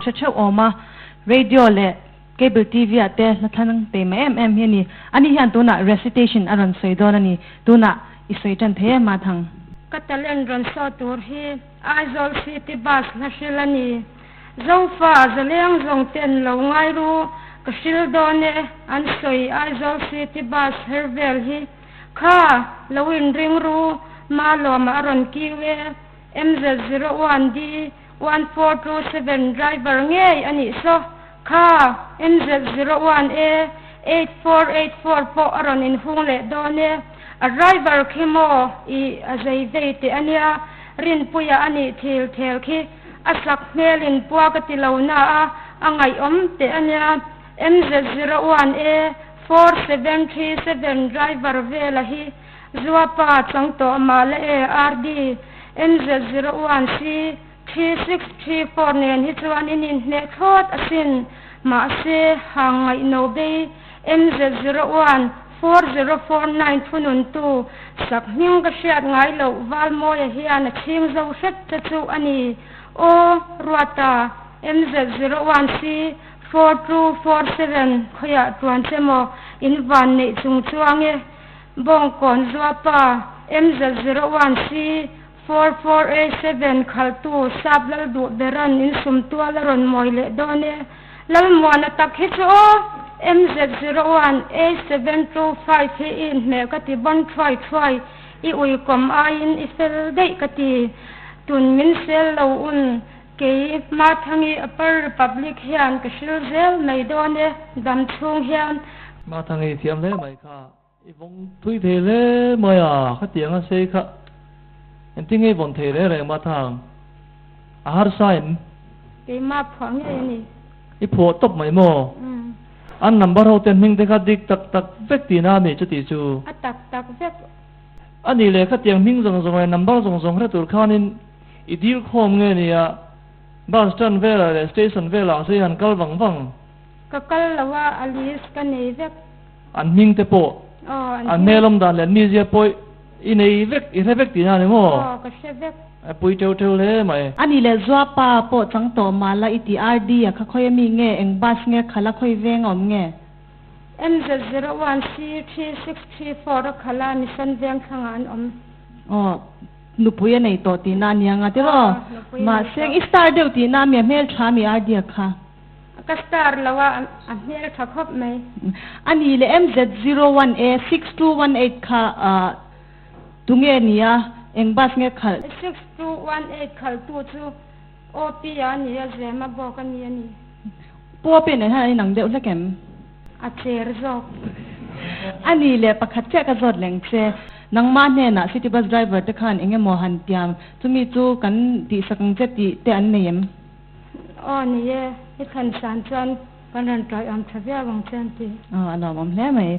Hre theuh awm a, radio leh cable TV ah te hla thlang tei mai em em hi a ni. Ani hian tunah recitation a rawn sawi dawn a ni. Tunah i sawi tan thei em a thang? Ka talent rawn saw tur hi Aizawl City Bus hla hril a ni. Zofa zaleng zawng ten lo ngai ru ka hril dawn e an sawi Aizawl City Bus her vel hi kha lo inring ru Malawma a rawn kiu e MZ01D 1427 driver ngei a nih saw kha MZ01A 8484 pawh a rawn inhung leh dawn e. A driver khi maw i a zei vei teh a nia, Rinpuia a nih thil thel khi a sak hmel in pua ka ti lo na a, a ngaihawm teh a nia. MZ01A 4737 driver vela hi Zuapa chang tawh mah la e RD NZ01C 3634 nen hi chuan in inhneh thlawt asin. Mahse, hang ngaihno bei NZ01 4049 thununtu sak hming ka hriat ngai loh Valmawia hian a chhing zo hrep che chu a ni. Aw, Ruata, MZ01C 4247 khawiah tuan che maw in van neih chung chuang e. Bawngkawn Zuapa, MZ01C 4487 khaltu Sap Lalduh Beran insum tual a rawn mawi leh dawn e. Lalmuana tak hi chu aw, MZ01 A725 hi i inhmeh ka ti bawn thuai thuai, i uikawm aiin i fel daih ka ti. Tun min sel lo un, kei Mathangi Upper Republic hian ka hril zel mai dawn e, dam chhung hian. Mathangi thiam hle mai kha. I vawng thui thei hle mai a, khatiang a sei kha engtin nge i vawn thei reng reng Mathang? A harsa em? Keimah phuah ngei a ni. I phuah tawp mai maw? Umm. An number ho ten hming te kha dik tak tak vek tihna a ni chuti chu? A tak tak vek. A nih leh khatiang hming zawng zawng leh number zawng zawng hre tur khanin i dil khawm nge nia? Bus stand velah leh station velah sei han kal vang vang. Ka kal lo a, a list ka nei vek. An hming te pawh, an hmel awm dan leh an mizia pawh i nei vek, i hre vek tihna a ni maw? Aw, ka hre vek. A pui teuh teuh hle mai. A nih leh Zuapa pawh chang tawh mah la i ti RD a kha khawi ami nge, eng bus nge khalh a khawi veng a awm nge? MZ01C3634 a khalh a, Mission Vengthlangah an awm. Aw, nupui a nei tawh tihna a nia nga tiraw? Mahse, i star deuh tihna a mi a hmeltha ami RD a kha? Ka star lo a, a hmel tha khawp mai. A ni leh MZ01A 6218 kha tunge ni a, eng bus nge khalh? 6218 khalhtu chu OP a ni a, Zema bawk a ni a ni. Pu OP nen hian an inang deuh hlek em? A cher zawk. A ni leh pakhat chiah ka zawt leng che. Nangmah hnenah city bus driver te khan eng emaw han tiam, chumi chu kan tihsak ang che tih te an nei em? Aw ni e, i thlan san chuan kan rawn ṭawih awm ṭha viau ang che an ti. Aw a lawmawm hle mai.